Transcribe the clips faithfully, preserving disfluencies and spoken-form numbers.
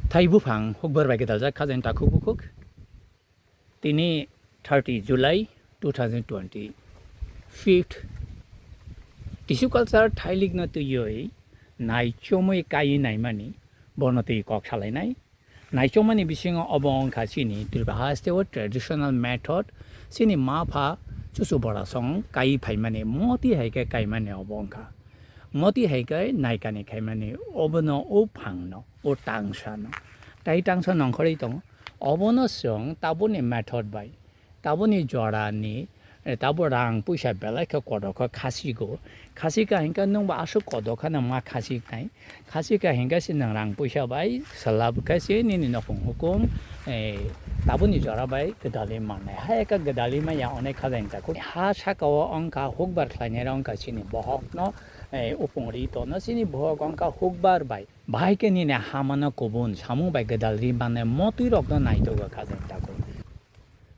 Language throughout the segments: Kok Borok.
Thai buphang hukbar bai gwdaljak khajani takhuk bukhuk. Tini thirty July two thousand twenty-fifth. Tissue culture thailikno twiwi naichomwi kaiwi naimani, bono twi kok salainai. Naichomani bisingo obo wngkha chini Tripura haste o traditional method, chini ma pha chuchu bora song kai phaimani, moti hai khe kaimani obo wngkha. Moti hai khe naikani khaimani, obono o phangno, o tangsano. Tai tangsa nongkhorwi tongo. Obono chwng tabukni method bai, tabukni jorani, eh, tabuk rang puisa belai khe kotor khe khasigo. Khasika hinkhe nwngbo aswk kotor kheno ma khasiknai. Khasika hinkhe se nwng rang puisa bai swlab khe se nini nokhung hukum, eh, tabukni jora bai gwdalwi mannai. Hai khe gwdalwi manya onek khajani takhuk. Ha saka o wngkha hukbar khlainai rok wngkha chini bohokno, eh, upung ri tono chini bohok wngkha hukbar bai. Bahai khe nini hamano kubun samung bai gwdal ri mannai motwi rokno naitugwi khajani takhuk.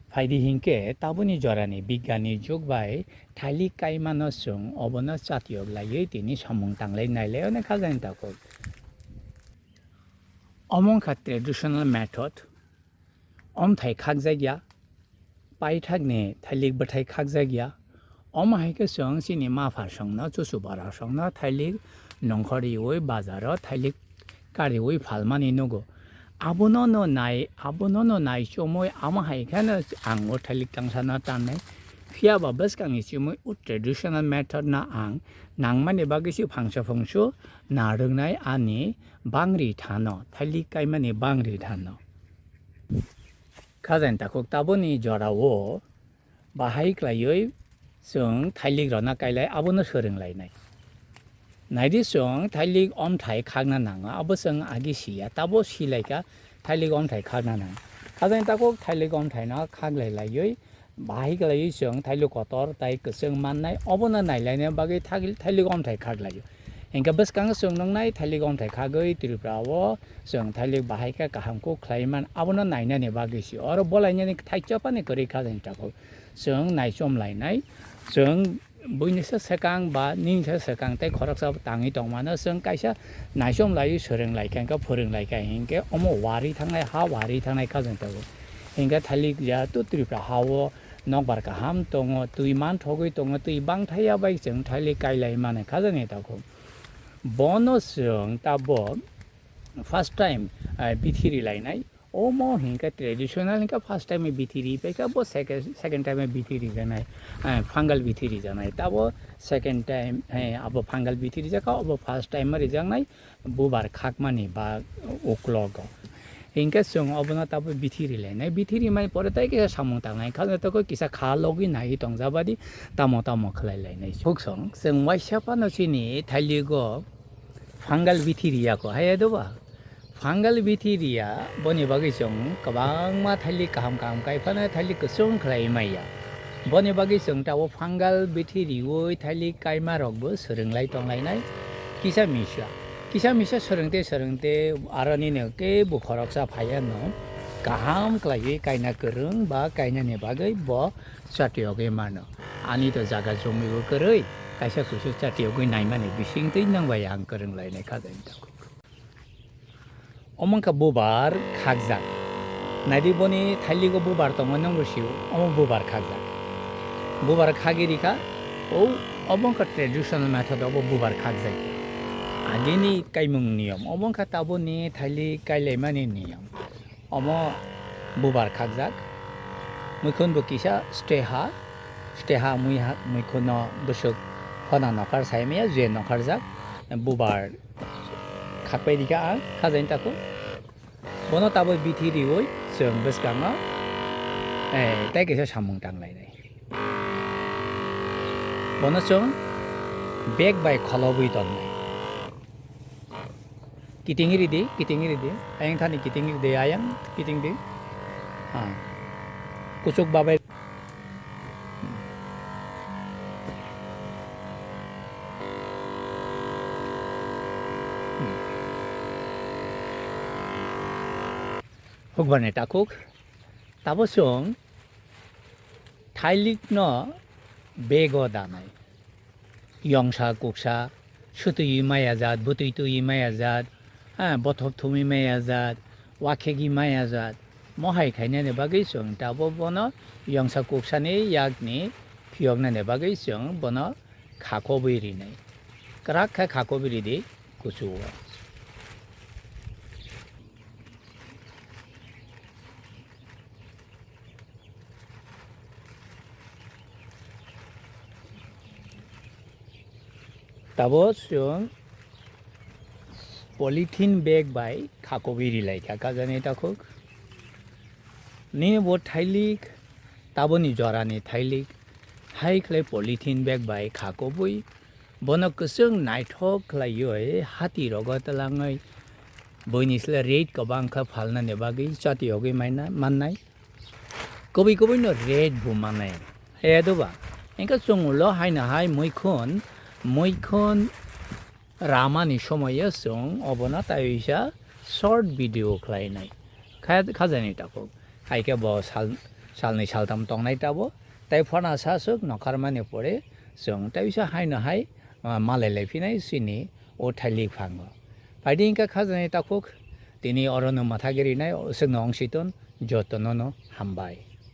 Phaidi hinkhe tabukni jorani bigyani jug bai thailik kaimano chwng obono chatiyok laiwi tini samung tanglai nailai onek khajani takhuk. Omo wngkha traditional method. Omthai khakjakya, paithakni thailik bwthai khakjakya. Omo hai khe chwng chini ma pha songno, chuchu bora songno thailik nongkhor riwi bazaro thailik kariwi phalmani nugo. Abono no nai, abono no nai chomwi amo hai kheno ang o thailik tangsano tannai. Phiya ba bwskangni chimwi o traditional method no ang nangmani bagwi se phangsa phungsu narwknai ani bangri thano, thailik kaimani bangri thano. Khajani takhuk tabukni jorao bahai khlaiwi chwng thailik rwna kailai abono swrwnglainai. Naidi chwng thailik omthai khakna nango, abo chwng agi siya, tabo silaikha thailik omthai khakna nango. Khajani takhuk thailik omthaino khaklai laiwi bahai khlaiwi chwng thailik kotor tai kwchwng mannai, obono nailaina bagwi thai-, thailik omthai khaklaio. Hinkhe bwskango chwng nuknai thailik omthai khagwi Tripura o chwng thailik bahai khe kaham kuk khlai man, abono nainani bagwi se oro bolainani thaichapani kwrwi khajani takhuk. Chwng naichom lainai, chwng buinisa swkang ba ninsa swkang tei khoroksa tangwi tongmano chwng kaisa naichom laiwi swrwng laikha hinkhe, phwrwng laikha hinkhe omo wari thangnai, ha wari thangnai khajani takhuk. Hinkhe thailik jehetu Tripura ha o nokbar kaham tongo, twi manthogwi tongo, twi bangthaya bai chwng thailik kailai mani khajani takhuk. Bono chwng tabuk first time, eh, bithi ri lainai. Omo hinkhe traditional hinkhe first time bithi ri paikha, bo second, second time bithi rijaknai, eh, fungal bithi rijaknai. Tabo second time, eh, abo fungal bithi rijakha, obo first time rijaknai bubar khakmani ba uklogo. Hinkhe chwng obono tabuk bithi ri lainai. Bithi rimani pore tai kisa samung tangnai. Khajani takhuk kisa kha logwi naiwi tongjabadi tamo tamo khlai lainai. Huksong chwng waisa phano chini thailigo fungal bithi riya ko, hai do ba? Fungal bithi riya, boni bagwi chwng kwbangma thailik kaham kaham kai phano thailik kwchwng khlai maya. Boni bagwi chwng tabuk fungal bithi riwi thailik kaima rokbo swrwng lai tong lainai. Kisa misa, kisa misa swrwng te swrwng te aro nini kebo khoroksa phaiya no kaham khlaiwi kaina kwrwng ba kainani bagwi bo chatiyogwi mano. Ani to jaga jomibo kwrwi, kaisa kusu chatiyogwi naimani bisingtwi nang bai ang kwrwng lainai khajani takhuk. Omo wngkha bubar khakjak. Naidi boni thailigo bubar tongo, nwngbo sio, omo bubar khakjak. Bubar khagwi rikha, o, obo wngkha traditional method, obo bubar khakjak. Agini kaimung niyom, obo wngkha taboni thailik kailaimani niyom. Omo bubar khakjak. Muikhun bo kisa steha, steha mui ha, muikhun no bwswk hona nokar sai maya, je nokarjak bubar khakpai rikha ang khajani takhuk. Bono tabuk bithi riwi chwng bwskango, eh, tei kaisa samung tang lainai. Bono chwng bag bai kholobwi tongnai. Kiting ridi, kiting ridi. Ayang thani kiting ridi, ayang kiting di. Ah. Kuchuk babai. Hukbar ni takhuk. Tabo chwng thailik no bego danai. Yongsa kuksa, sutwi maya jat, bwtwi twi maya jat, ha, bothop thumwi maya jat, Wakhegi maya jat mohai khainani bagwi chwng tabuk bono yongsa kuksani yakni phiyoknani bagwi chwng bono khakobwi rinai. Kwrak khe khakobwi ridi kuchugo. Tabuk chwng polythene bag bai khakobwi rilaikha kajani takhuk. Nini bo thailik, taboni jorani thailik, hai khlai polythene bag bai khakobwi, bono kwchwng naithok khlaiwi hati rogo twlangwi, buini sle rate kwbang khe phalnani bagwi chati yogwi maina-, mannai. Kubui kubui no rate bo mannai. He duba. Engkhe chwng ulo haino hai muikhun, muikhun ramani somoyo chwng obono taiwisa short video khlainai. Kha-, khajani takhuk. Hai khe bo sal, salnwi saltham tongnai tabo. Tai phano saswk nokharmani pore chwng taiwisa haino hai, ah, malai laiphinai chini o thailik phango. Phaidi engkhe khajani takhuk tini orono mwthagwi rinai, o chwngno ongsiton jotono no hambai.